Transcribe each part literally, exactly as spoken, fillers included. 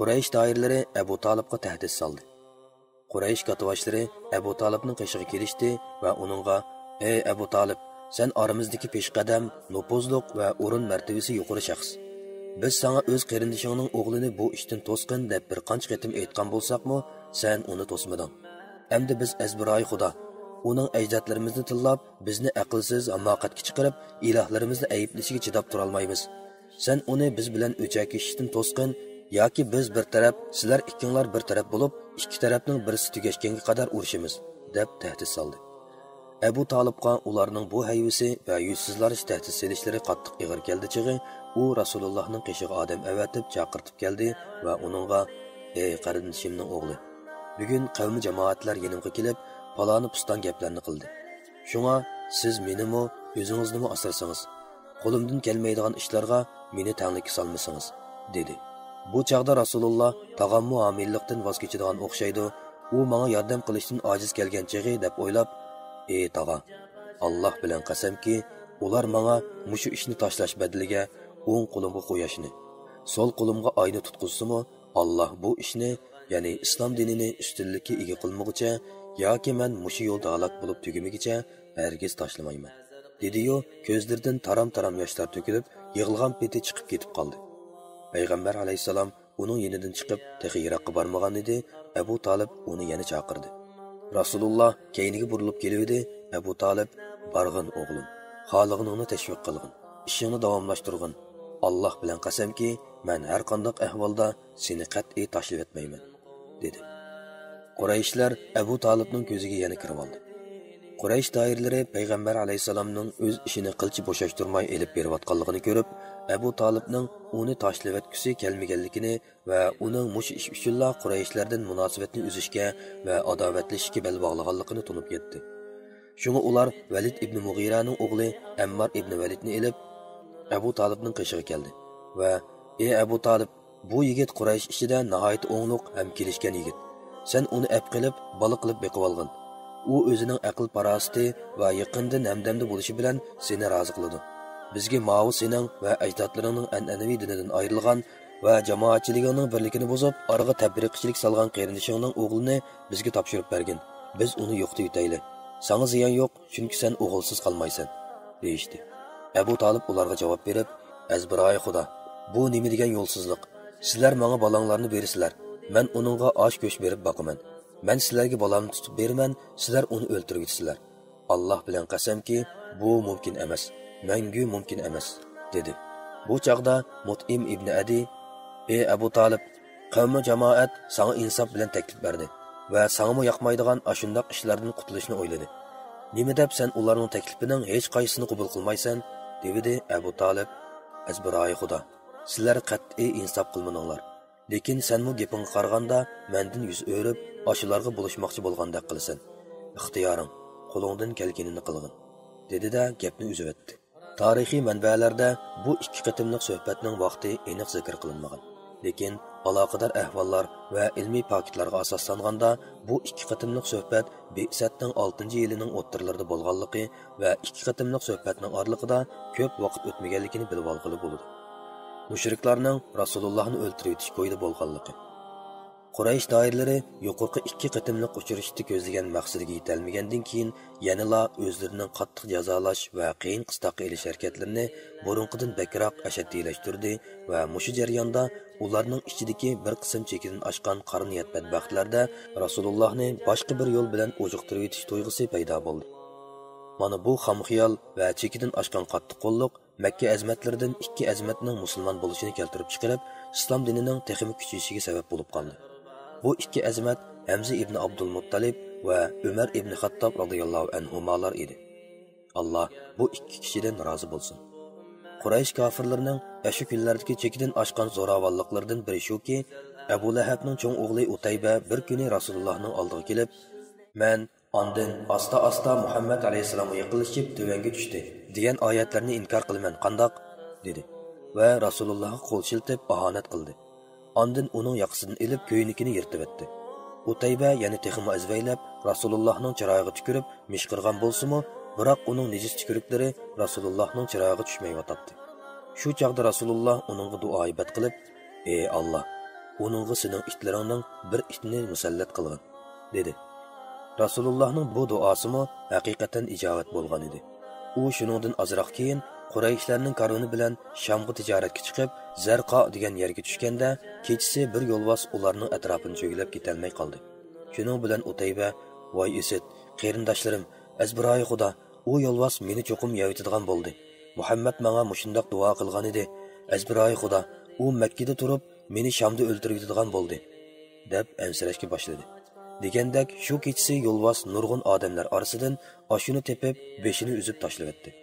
قۇرەيش دائىرىلىرى ئەبۇ تالىپقا تەھدىت سالدى. قۇرەيش كاتتىباشلىرى ئەبۇ تالىپنىڭ قېشىغا كېلىشتى ۋە ئۇنىڭغا، ئەي ئەبۇ تالىپ، سەن ئارىمىزدىكى پېشقەدەم، نوپۇزلۇق ۋە ئورۇن مەرتىۋىسى يۇقىرى شەخس. بىز ساڭا ئۆز قېرىندىشىڭنىڭ ئوغلىنى بۇ ئىشتىن توسقىن دەپ بىر قانچە قېتىم ئېيتقان بولساقمۇ، سەن ئۇنى توسمىدىڭ. ئەمدى بىز ئەزبىرايى خۇدا، ئۇنىڭ ئەجدادلىرىمىزنى تىللاپ، بىزنى ئەقىلسىز، ھاماقەتكە چىقىرىپ، ئىلاھلىرىمىزنى ئەيىبلىشىگە چىداپ تۇرالمايمىز. سەن ئۇنى بىز بىلەن ئۆچەكلىشىشتىن توسقىن، ياكى بىز بىر تەرەپ، سىلەر ئىككىڭلار بىر تەرەپ بولۇپ، ئىككى تەرەپنىڭ بىرسى تۈگەشكەنگە قەدەر ئۇرۇشىمىز، دەپ تەھدىت سالدى. ئەبۇ تالىپقا ئۇلارنىڭ بۇ ھەيۋىسى ۋە يۈزسىزلارچە تەھدىت سېلىشلىرى قاتتىق ئېغىر كەلدى چېغى، ئۇ رەسۇلۇللاھنىڭ قېشىغا ئادەم ئەۋەتىپ چاقىرتىپ كەلدى ۋە ئۇنىڭغا، ئەي قېرىندىشىمنىڭ ئوغلى، بۈگۈن قەۋمى جامائەتلەر يېنىمغا كېلىپ، پالانى پۇستان گەپلەرنى قىلدى. شۇڭا سىز مېنىمۇ، ئۆزىڭىزنىمۇ ئاسرىسىڭىز، قولۇمدىن كەلمەيدىغان ئىشلارغا مېنى تەڭلىككە سالمىسىڭىز، دېدى. بۇ چاغدا رەسۇلۇللا تاغاممۇ ھامىيلىقتىن ۋاز كېچىدىغان ئوخشايدۇ، ئۇ ماڭا ياردەم قىلىشتىن ئاجىز كەلگەن چېغى دەپ ئويلاپ، ئى تاغا، ئاللاھ بىلەن قەسەمكى، ئۇلار ماڭا مۇشۇ ئىشنى تاشلاش بەدىلىگە ئوڭ قولۇمغا قۇياشنى، سول قولۇمغا ئاينى تۇتقۇزسىمۇ، ئاللاھ بۇ ئىشنى، يەنى ئىسلام دىنىنى ئۈستۈنلۈككە ئىگە قىلمىغۇچە ياكى مەن مۇشۇ يولدا ھالاك بولۇپ تۈگىمىگۈچە ھەرگىز تاشلىمايمەن، دېدىيۇ، كۆزلىرىدىن تارام-تارام ياشلار تۆكۈلۈپ، يىغلىغان پېتى چىقىپ كېتىپ قالدى. پەيغەمبەر ئەلەيھىسسالام ئۇنىڭ يېنىدىن چىقىپ، تېخى يىراققا بارمىغانىدى، ئەبۇ تالىپ ئۇنى يەنە چاقىردى. رەسۇلۇللا كەينىگە بۇرۇلۇپ كېلىۋىدى، ئەبۇ تالىپ، بارغىن، ئوغلۇم، خالىغىنىڭنى تەشۋىق قىلغىن، ئىشىڭنى داۋاملاشتۇرغىن. ئاللاھ بىلەن قەسەمكى، مەن ھەرقانداق ئەھۋالدا سېنى قەتئىي تاشلىۋەتمەيمەن، دېدى. قۇرەيشلەر ئەبۇ تالىپنىڭ كۆزىگە يەنە كىرىۋالدى. قۇرەيش دائىرىلىرى پەيغەمبەر ئەلەيھىسسالامنىڭ ئۆز ئىشىنى قىلچە بوشاشتۇرماي ئېلىپ بېرىۋاتقانلىقىنى كۆرۈپ، ئەبۇ تالىپنىڭ ئۇنى تاشلىۋەتكۈسى كەلمىگەنلىكىنى ۋە ئۇنىڭ مۇشۇ ئىش ئۈچۈنلا قۇرەيشلەردىن مۇناسىۋەتنى ئۈزۈشكە ۋە ئاداۋەتلىشىشكە بەل باغلىغانلىقىنى تونۇپ يەتتى. شۇڭا ئۇلار ۋەلىد ئىبنى مۇغىرەنىڭ ئوغلى ئەممار ئىبنى ۋەلىدنى ئېلىپ، ئەبۇ تالىپنىڭ قېشىغا كەلدى ۋە، ئى ئەبۇ تالىپ، بۇ يىگىت قۇرەيش ئىچىدە ناھايىتى ئوڭلۇق ھەم كېلىشكەن يىگىت. سەن ئۇنى ئەپ قېلىپ، بالا قىلىپ بېقىۋالغىن. ئۇ ئۆزىنىڭ ئەقىل-پاراسىتى ۋە يېقىندىن ھەمدەمدە بولۇشى بىلەن سېنى رازى قىلىدۇ. بىزگە ماۋۇ سېنىڭ ۋە ئەجدادلىرىڭنىڭ ئەنئەنىۋى دىنىدىن ئايرىلغان ۋە جامائەتچىلىكىڭنىڭ بىرلىكىنى بۇزۇپ، ئارىغا تەپرىقىچىلىك سالغان قېرىندىشىڭنىڭ ئوغلىنى بىزگە تاپشۇرۇپ بەرگىن. بىز ئۇنى يوقىتىۋېتەيلى. ساڭا زىيان يوق، چۈنكى سەن ئوغۇلسىز قالمايسەن، دېيىشتى. ئەبۇ تالىپ ئۇلارغا جاۋاب بېرىپ، ئەزبىرايى خۇدا، بۇ نېمە دېگەن يولسىزلىق؟ سىلەر ماڭا بالاڭلارنى بېرىسىلەر، مەن ئۇنىڭغا ئاش-گۆش بېرىپ باقىمەن. مەن سىلەرگە بالامنى تۇتۇپ بېرىمەن، سىلەر ئۇنى ئۆلتۈرۈۋېتىسىلەر. ئاللاھ بىلەن قەسەمكى، بۇ مۇمكىن ئەمەس، مەڭگۈ مۇمكىن ئەمەس، دېدى. بۇ چاغدا مۇتئىم ئىبنى ئەدى، ئى ئەبۇ تالىپ، قەۋمى جامائەت ساڭا ئىنساپ بىلەن تەكلىپ بەردى ۋە ساڭىمۇ ياقمايدىغان ئاشۇنداق ئىشلاردىن قۇتۇلۇشنى ئويلىدى. نېمە دەپ سەن ئۇلارنىڭ تەكلىپىنىڭ ھېچقايسىسىنى قوبۇل قىلمايسەن؟ دېۋىدى ئەبۇ تالىپ، ئەزبىرايى خۇدا، سىلەر قەتئىي ئىنساپ قىلمىدىڭلار. لېكىن سەنمۇ گېپىڭگە قارىغاندا مەندىن يۈز ئۆرۈپ، ئاشۇلارغا بولۇشماقچى بولغاندەك قىلىسەن. ئىختىيارىڭ، قولۇڭدىن كەلگىنىنى قىلغىن، دېدى-دە، گەپنى ئۈزۈۋەتتى. تارىخىي مەنبەلەردە بۇ ئىككى قېتىملىق سۆھبەتنىڭ ۋاقتى ئېنىق زىكىر قىلىنمىغان. لېكىن ئالاقىدار ئەھۋاللار ۋە ئىلمىي پاكىتلارغا ئاساسلانغاندا، بۇ ئىككى قېتىملىق سۆھبەت بىئسەتنىڭ ئالتىنچى يىلىنىڭ ئوتتۇرىلىرىدا بولغانلىقى ۋە ئىككى قېتىملىق سۆھبەتنىڭ ئارىلىقىدا كۆپ ۋاقىت ئۆتمىگەنلىكىنى بىلىۋالغىلى بولىدۇ. مۇشرىكلارنىڭ رەسۇلۇللاھنى ئۆلتۈرۈۋېتىش كويىدا بولغانلىقى. قۇرەيش دائىرىلىرى يۇقىرىقى ئىككى قېتىملىق ئۇچرىشىشتا كۆزلىگەن مەقسىتىگە يېتەلمىگەندىن كېيىن، يەنىلا ئۆزلىرىنىڭ قاتتىق جازالاش ۋە قىيىن قىستاققا ئېلىش ھەرىكەتلىرىنى بۇرۇنقىدىن بەكرەك ئەشەددىيلەشتۈردى ۋە مۇشۇ جەرياندا ئۇلارنىڭ ئىچىدىكى بىر قىسىم چېكىدىن ئاشقان قارا نىيەت بەدبەختلەردە رەسۇلۇللاھنى باشقا بىر يول بىلەن ئۇجۇقتۇرۇۋېتىش تۇيغۇسى پەيدا بولدى. مانا بۇ خام خىيال ۋە چېكىدىن ئاشقان قاتتىققوللۇق مەككە ئەزىمەتلىرىدىن ئىككى ئەزىمەتنىڭ مۇسۇلمان بولۇشىنى كەلتۈرۈپ چىقىرىپ، ئىسلام دىنىنىڭ تېخىمۇ كۈچىيىشىگە سەۋەب بولۇپ قالدى. بۇ ئىككى ئەزىمەت ھەمزە ئىبنى ئابدۇلمۇتتەلىپ ۋە ئۆمەر ئىبنى خەتتاب رازىياللاھۇ ئەنھۇمالار ئىدى. ئاللا بۇ ئىككى كىشىدىن رازى بولسۇن. قۇرەيش كاپىرلىرىنىڭ ئەشۇ كۈنلەردىكى چېكىدىن ئاشقان زوراۋانلىقلىرىدىن بىرى شۇكى، ئەبۇ لەھەبنىڭ چوڭ ئوغلى ئۇتەيبە بىر كۈنى رەسۇلۇللاھنىڭ ئالدىغا كېلىپ، مەن ئاندىن ئاستا-ئاستا مۇھەممەد ئەلەيھىسسالامغا يېقىنلىشىپ تۆۋەنگە چۈشتى دېگەن ئايەتلەرنى ئىنكار قىلىمەن، قانداق؟ دېدى ۋە رەسۇلۇللاھقا قول شىلتىپ ئاھانەت قىلدى. ئاندىن ئۇنىڭ ياقىسىدىن ئېلىپ كۆينىكىنى يىرتىۋەتتى. ئۇتەيبە يەنە تېخىمۇ ئەزۋەيلەپ، رەسۇلۇللاھنىڭ چىرايىغا تۈكۈرۈپ مىشقىرغان بولسىمۇ، بىراق ئۇنىڭ نىجىس تۈكۈرۈكلىرى رەسۇلۇللاھنىڭ چىرايىغا چۈشمەيۋاتاتتى. شۇ چاغدا رەسۇلۇللاھ ئۇنىڭغا دۇئايىبەت قىلىپ، ئى ئاللا، ئۇنىڭغا سېنىڭ ئىتلىرىڭنىڭ بىر ئىتىنى مۇسەللەت قىلغىن، دېدى. رەسۇلۇللاھنىڭ بۇ دۇئاسىمۇ ھەقىقەتەن ئىجابەت بولغان ئىدى. ئۇ شۇنىڭدىن ئازراق كېيىن قۇرەيشلەرنىڭ كارۋىنى بىلەن شامغا تىجارەتكە چىقىپ، زەرقا دېگەن يەرگە چۈشكەندە، كېچىسى بىر يولۋاس ئۇلارنىڭ ئەتراپىنى چۆگىلەپ كېتەلمەي قالدى. شۇنىڭ بىلەن ئۇتەيبە، ۋاي ئىسىت، قېرىنداشلىرىم، ئەزبىرايى خۇدا، ئۇ يولۋاس مېنى چوقۇم يەۋېتىدىغان بولدى. مۇھەممەد ماڭا مۇشۇنداق دۇئا قىلغان ئىدى، ئەزبىرايى خۇدا، ئۇ مەككىدە تۇرۇپ، مېنى شامدا ئۆلتۈرۈۋېتىدىغان بولدى، دەپ ئەنسىرەشكە باشلىدى. دېگەندەك، شۇ كېچىسى يولۋاس نۇرغۇن ئادەملەر ئارىسىدىن ئاشۇنى تېپىپ، بېشىنى ئۈزۈپ تاشلىۋەتتى.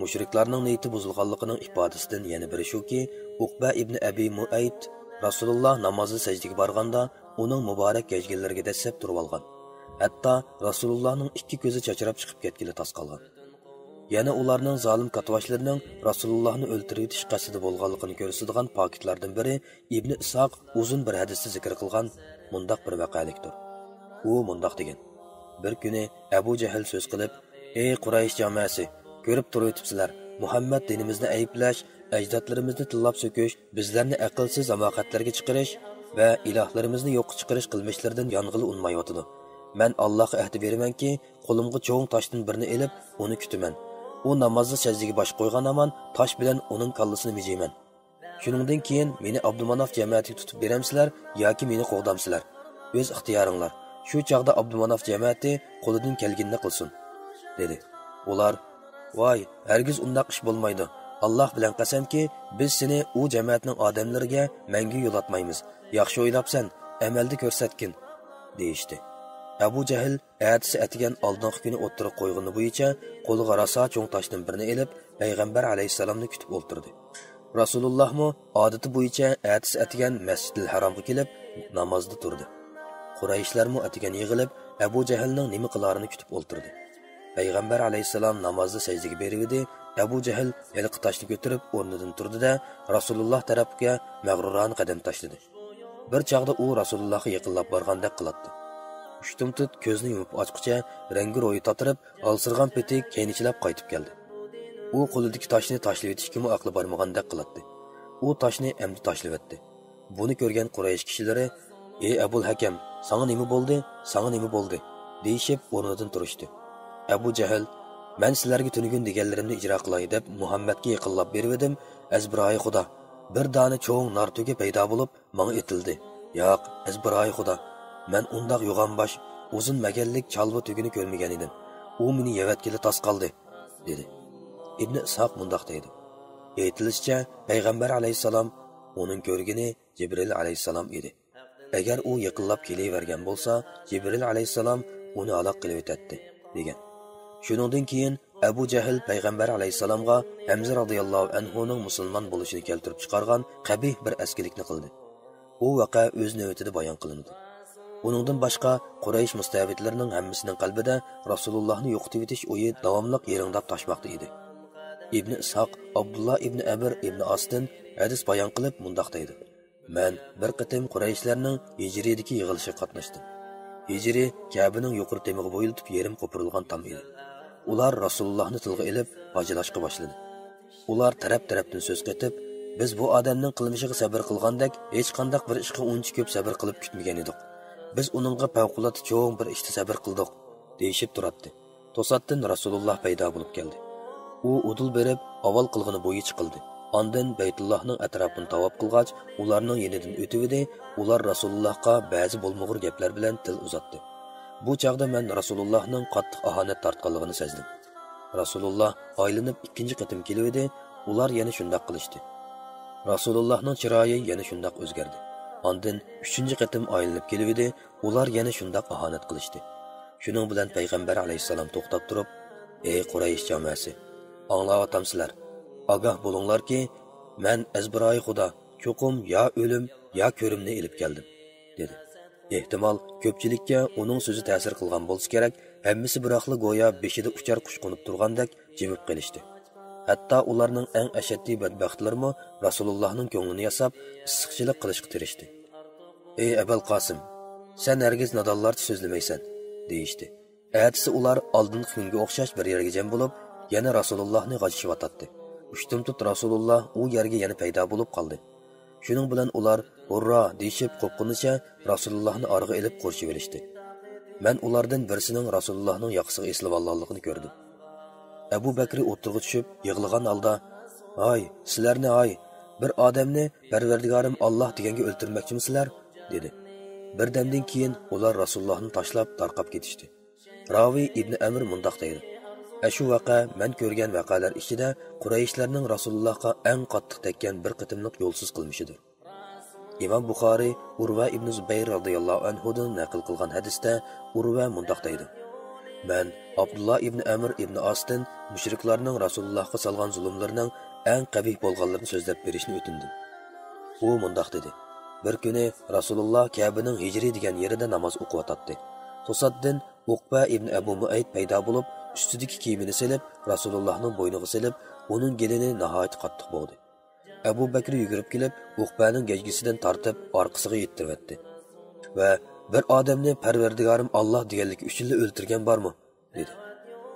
مۇشرىكلارنىڭ نىيىتى بۇزۇلغانلىقىنىڭ ئىپادىسىدىن يەنە بىرى شۇكى، ئۇقبە ئىبنى ئەبى مۇئەيت رەسۇلۇللا نامازدا سەجدىگە بارغاندا، ئۇنىڭ مۇبارەك گەجگىلىرىگە دەسسەپ تۇرۇۋالغان. ھەتتا رەسۇلۇللانىڭ ئىككى كۆزى چاچراپ چىقىپ كەتكىلى تاس قالغان. يەنە ئۇلارنىڭ زالىم كاتتىباشلىرىنىڭ رەسۇلۇللاھنى ئۆلتۈرۈۋېتىش قەستىدە بولغانلىقىنى كۆرسىتىدىغان پاكىتلاردىن بىرى ئىبنى ئىسھاق ئۇزۇن بىر ھەدىستە زىكىر قىلغان مۇنداق بىر ۋەقەلىكتۇر. ئۇ مۇنداق دېگەن: بىر كۈنى ئەبۇ جەھىل سۆز قىلىپ، ئەي قۇرەيش جامائەسى، كۆرۈپ تۇرۇۋېتىپسىلەر، مۇھەممەد دىنىمىزنى ئەيىبلەش، ئەجدادلىرىمىزنى تىللاپ سۆكۈش، بىزلەرنى ئەقىلسىز ھاماقەتلەرگە چىقىرىش ۋە ئىلاھلىرىمىزنى يوققا چىقىرىش قىلمىشلىرىدىن يانغىلى ئۇنىمايۋاتىدۇ. مەن ئاللاھقا ئەھدە بېرىمەنكى، قولۇمغا چوڭ تاشتىن بىرنى ئېلىپ، ئۇنى كۈتىمەن. ئۇ نامازدا سەجدىگە باش قويغان ھامان تاش بىلەن ئۇنىڭ كاللىسىنى مىجىيمەن. شۇنىڭدىن كېيىن مېنى ئابدۇماناف جەمەتىگە تۇتۇپ بېرەمسىلەر ياكى مېنى قوغدامسىلەر؟ ئۆز ئىختىيارىڭلار. شۇ چاغدا ئابدۇماناف جەمەتى قولىدىن كەلگىنىنى قىلسۇن، دېدى. ئۇلار، ۋاي، ھەرگىز ئۇنداق ئىش بولمايدۇ. ئاللاھ بىلەن قەسەمكى، بىز سېنى ئۇ جەمەتنىڭ ئادەملىرىگە مەڭگۈ يولاتمايمىز. ياخشى ئويلاپسەن، ئەمەلدە كۆرسەتكىن، دېيىشتى. ئەبۇ جەھىل ئەتىسى ئەتىگەن ئالدىنقى كۈنى ئوتتۇرىغا قويغىنى بويىچە قولىغا راسا چوڭ تاشتىن بىرنى ئېلىپ، پەيغەمبەر ئەلەيھىسسالامنى كۈتۈپ ئولتۇردى. رەسۇلۇللاھمۇ ئادىتى بويىچە ئەتىسى ئەتىگەن مەسجىدىل ھەرامغا كېلىپ نامازدا تۇردى. قۇرەيشلەرمۇ ئەتىگەن يىغىلىپ، ئەبۇ جەھىلنىڭ نېمە قىلارىنى كۈتۈپ ئولتۇردى. پەيغەمبەر ئەلەيھىسسالام نامازدا سەجدىگە بېرىۋىدى، ئەبۇ جەھىل ھېلىقى تاشنى كۆتۈرۈپ ئورنىدىن تۇردى-دە، رەسۇلۇللاھ تەرەپكە مەغرۇرانە قەدەم تاشلىدى. بىر چاغدا ئۇ رەسۇلۇللاھقا يېقىنلاپ بارغاندەك قىلاتتى. ئۇشتۇمتۇت كۆزنى يۇمۇپ ئاچقۇچە رەڭگى روھى تاتىرىپ، ھالسىرىغان پېتى كەينىچىلەپ قايتىپ كەلدى. ئۇ قولىدىكى تاشنى تاشلىۋېتىشكىمۇ ئەقلى بارمىغاندەك قىلاتتى. ئۇ تاشنى ئەمدى تاشلىۋەتتى. بۇنى كۆرگەن قۇرەيش كىشىلىرى، ئەي ئەبۇل ھەكەم، ساڭا نېمە بولدى؟ ساڭا نېمە بولدى؟ دېيىشىپ ئورنىدىن تۇرۇشتى. ئەبۇ جەھىل، مەن سىلەرگە تۈنۈگۈن دېگەنلىرىمنى ئىجرا قىلاي دەپ مۇھەممەدكە يېقىنلاپ بېرىۋىدىم، ئەزبىرايى خۇدا، بىر دانە چوڭ نار تۆگە پەيدا بولۇپ، ماڭا ئېتىلدى. ياق، ئەزبىرايى خۇدا، مەن ئۇنداق يوغان باش، ئۇزۇن مەگەنلىك چالما تۆگىنى كۆرمىگەن ئىدىم. ئۇ مېنى يەۋەتكىلى تاس قالدى، دېدى. ئىبنى ئىسھاق مۇنداق دەيدۇ. ئېيتىلىشىچە، پەيغەمبەر ئەلەيھىسسالام ئۇنىڭ كۆرگىنى جىبرىل ئەلەيھىسسالام ئىدى. ئەگەر ئۇ يېقىنلاپ كېلىۋەرگەن بولسا، جىبرىل ئەلەيھىسسالام ئۇنى ھالاك قىلىۋېتەتتى، دېگەن. شۇنىڭدىن كېيىن ئەبۇ جەھىل پەيغەمبەر ئەلەيھىسسالامغا ھەمزە رازىياللاھۇ ئەنھۇنىڭ مۇسۇلمان بولۇشىنى كەلتۈرۈپ چىقارغان قەبىھ بىر ئەسكىلىكنى قىلدى. ئۇ ۋەقە ئۆز نۆۋىتىدە بايان قىلىنىدۇ. ئۇنىڭدىن باشقا، قۇرەيش مۇستەبىتلىرىنىڭ ھەممىسىنىڭ قەلبىدە رەسۇلۇللاھنى يوقىتىۋېتىش ئويى داۋاملىق يىرىڭداپ تاشماقتا ئىدى. ئىبنى ئىسھاق ئابدۇللا ئىبنى ئەمر ئىبنى ئاستىن ھەدىس بايان قىلىپ مۇنداق دەيدۇ: مەن بىر قېتىم قۇرەيشلەرنىڭ ھىجرىيدىكى يىغىلىشىغا قاتناشتىم. ھىجرىي كەبىنىڭ يۇقىرى تېمىغا بويىلىتىپ يېرىم قوپۇرۇلغان تام ئىدى. ئۇلار رەسۇلۇللاھنى تىلغا ئېلىپ، باجىلاشقا باشلىدى. ئۇلار تەرەپ-تەرەپتىن سۆز قېتىپ، بىز بۇ ئادەمنىڭ قىلمىشىغا سەبىر قىلغاندەك، ھېچقانداق بىر ئىشقا ئۇنچە كۆپ سەبىر قىلىپ كۈتمىگەن ئىدۇق. بىز ئۇنىڭغا پەۋقۇلئاددە چوڭ بىر ئىشتا سەبىر قىلدۇق، دېيىشىپ تۇراتتى. توساتتىن رەسۇلۇللاھ پەيدا بولۇپ كەلدى. ئۇ ئۇدۇل بېرىپ، ئاۋۋال قىلغىنى بويىچە قىلدى. ئاندىن بەيتۇللاھنىڭ ئەتراپىنى تاۋاپ قىلغاچ، ئۇلارنىڭ يېنىدىن ئۆتۈۋىدى، ئۇلار رەسۇلۇللاھقا بەزى بولمىغۇر گەپلەر بىلەن تىل ئۇزاتتى. بۇ چاغدا مەن رەسۇلۇللاھنىڭ قاتتىق ئاھانەت تارتقانلىقىنى سەزدىم. رەسۇلۇللاھ ئايلىنىپ ئىككىنچى قېتىم كېلىۋىدى، ئۇلار يەنە شۇنداق قىلىشتى. رەسۇلۇللاھنىڭ چىرايى يەنە شۇنداق ئۆزگەردى. ئاندىن ئۈچىنچى قېتىم ئايلىنىپ كېلىۋىدى، ئۇلار يەنە شۇنداق ئاھانەت قىلىشتى. شۇنىڭ بىلەن پەيغەمبەر ئەلەيھىسسالام توختاپ تۇرۇپ، ئەي قۇرەيش جامائەسى، ئاڭلاۋاتامسىلەر؟ ئاگاھ بولۇڭلاركى، مەن ئەزبىرايى خۇدا چوقۇم يا ئۆلۈم، يا كۆرۈمنى ئېلىپ كەلدىم، دېدى. ئېھتىمال، كۆپچىلىككە ئۇنىڭ سۆزى تەسىر قىلغان بولسا كېرەك، ھەممىسى بىراقلا گويا بېشىدا ئۇچار قۇش قونۇپ تۇرغاندەك جىمىپ قېلىشتى. ھەتتا ئۇلارنىڭ ئەڭ ئەشەددىي بەتبەختلىرىمۇ رەسۇلۇللاھنىڭ كۆڭلىنى ياساپ، ئىسسىقچىلىق قىلىشقا تىرىشتى. ئەي ئەبەل قاسىم، سەن ھەرگىز نادانلارچە سۆزلىمەيسەن، دېيىشتى. ئەتىسى ئۇلار ئالدىنقى كۈنگە ئوخشاش بىر يەرگە جەم بولۇپ، يەنە رەسۇلۇللاھنى غاجىشىۋاتاتتى. ئۇشتۇمتۇت رەسۇلۇللاھ ئۇ يەرگە يەنە پەيدا بولۇپ قالدى. شۇنىڭ بىلەن ئۇلار «ھۇررا» دېيىشىپ قوپقىنىچە رەسۇلۇللاھنى ئارىغا ئېلىپ قورشىۋېلىشتى. مەن ئۇلاردىن بىرسىنىڭ رەسۇلۇللاھنىڭ ياقىسىغا ئېسىلىۋالغانلىقىنى كۆردۈم. ئەبۇ بەكرى ئوتتۇرىغا چۈشۈپ يىغلىغان ھالدا، «ھاي، سىلەرنى ھاي! بىر ئادەمنى پەرۋەردىگارىم ئاللاھ دېگەنگە ئۆلتۈرمەكچىمۇسىلەر؟» دېدى. بىردەمدىن كېيىن ئۇلار رەسۇلۇللاھنى تاشلاپ تارقاپ كېتىشتى. راۋى ئىبنى ئەمر مۇنداق دەيدۇ، ئەشۇ ۋەقە مەن كۆرگەن ۋەقەلەر ئىچىدە قۇرەيشلەرنىڭ رەسۇلۇللاھقا ئەڭ قاتتىق تەگكەن بىر قېتىملىق يولسىز قىلمىشىدۇر. ئىمام بۇخارىي ئۇرۋە ئىبنى زۇبەير رازىياللاھۇ ئەنھۇدىن نەقىل قىلغان ھەدىستە ئۇرۋە مۇنداق دەيدۇ، مەن ئابدۇللا ئىبنى ئەمر ئىبنى ئاستىن مۇشرىكلارنىڭ رەسۇلۇللاھقا سالغان زۇلۇملىرىنىڭ ئەڭ قەبىھ بولغانلىرىنى سۆزلەپ بېرىشنى ئۆتۈندۈم. ئۇ مۇنداق دېدى، بىر كۈنى رەسۇلۇللا كەبىنىڭ ھىجرى دېگەن يېرىدە ناماز ئوقۇۋاتاتتى. توساتتىن ئۇقبە ئىبنى ئەبۇ مۇئەيت پەيدا بولۇپ، ئۈستىدىكى كىيىمىنى سېلىپ، رەسۇلۇللاھنىڭ بوينىغا سېلىپ، ئۇنىڭ گېلىنى ناھايىتى قاتتىق بوغدى. ئەبۇ بەكرى يۈگۈرۈپ كېلىپ، ئۇقبەنىڭ گەجگىسىدىن تارتىپ ئارقىسىغا ئىتتىرىۋەتتى ۋە «بىر ئادەمنى پەرۋەردىگارىم ئاللاھ دېگەنلىكى ئۈچۈنلا ئۆلتۈرگەن بارمۇ؟» دېدى.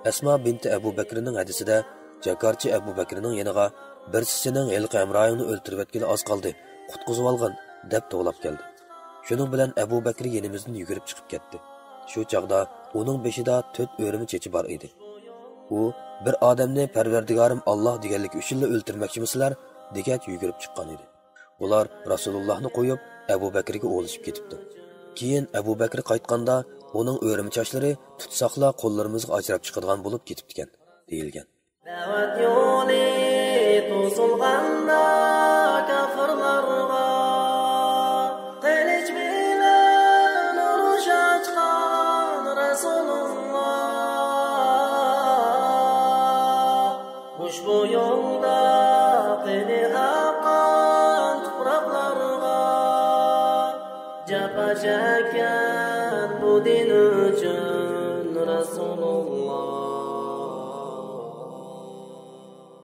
ئەسما بىنتى ئەبۇ بەكرىنىڭ ھەدىسىدە جاكارچى ئەبۇ بەكرىنىڭ يېنىغا «بىرسى سېنىڭ ھېلىقى ھەمراھىڭنى ئۆلتۈرۈۋەتكىلى ئاز قالدى، قۇتقۇزۇۋالغىن» دەپ توۋلاپ كەلدى. شۇنىڭ بىلەن ئەبۇ بەكرى يېنىمىزدىن يۈگۈرۈپ چىقىپ كەتتى. شۇ چاغدا ئۇنىڭ بېشىدا تۆت ئۆرۈمە چېچى بار ئىدى. ئۇ «بىر ئادەمنى پەرۋەردىگارىم ئاللاھ دېگەنلىكى ئۈچۈنلا ئۆلتۈرمەكچىمىسىلەر؟» دېگەچ يۈگۈرۈپ چىققان ئىدى. ئۇلار رەسۇلۇللاھنى قويۇپ، ئەبۇ بەكرىگە ئولىشىپ كېتىپتۇ. كېيىن ئەبۇ بەكرى قايتقاندا، ئۇنىڭ ئۆرۈمە چاچلىرى تۇتساقلا قوللىرىمىزغا ئاجراپ چىقىدىغان بولۇپ كېتىپتىكەن، دېيىلگەن. دەۋەت يولى توسۇلغاندا كاپىرلارغا، قىلىچ بىلەن ئۇرۇش ئاچقان رەسۇلۇللا. ئۇشبۇ يولدا قېنى ئاققان تۇپراقلارغا، جاپا چەككەن بۇ دىن ئۈچۈن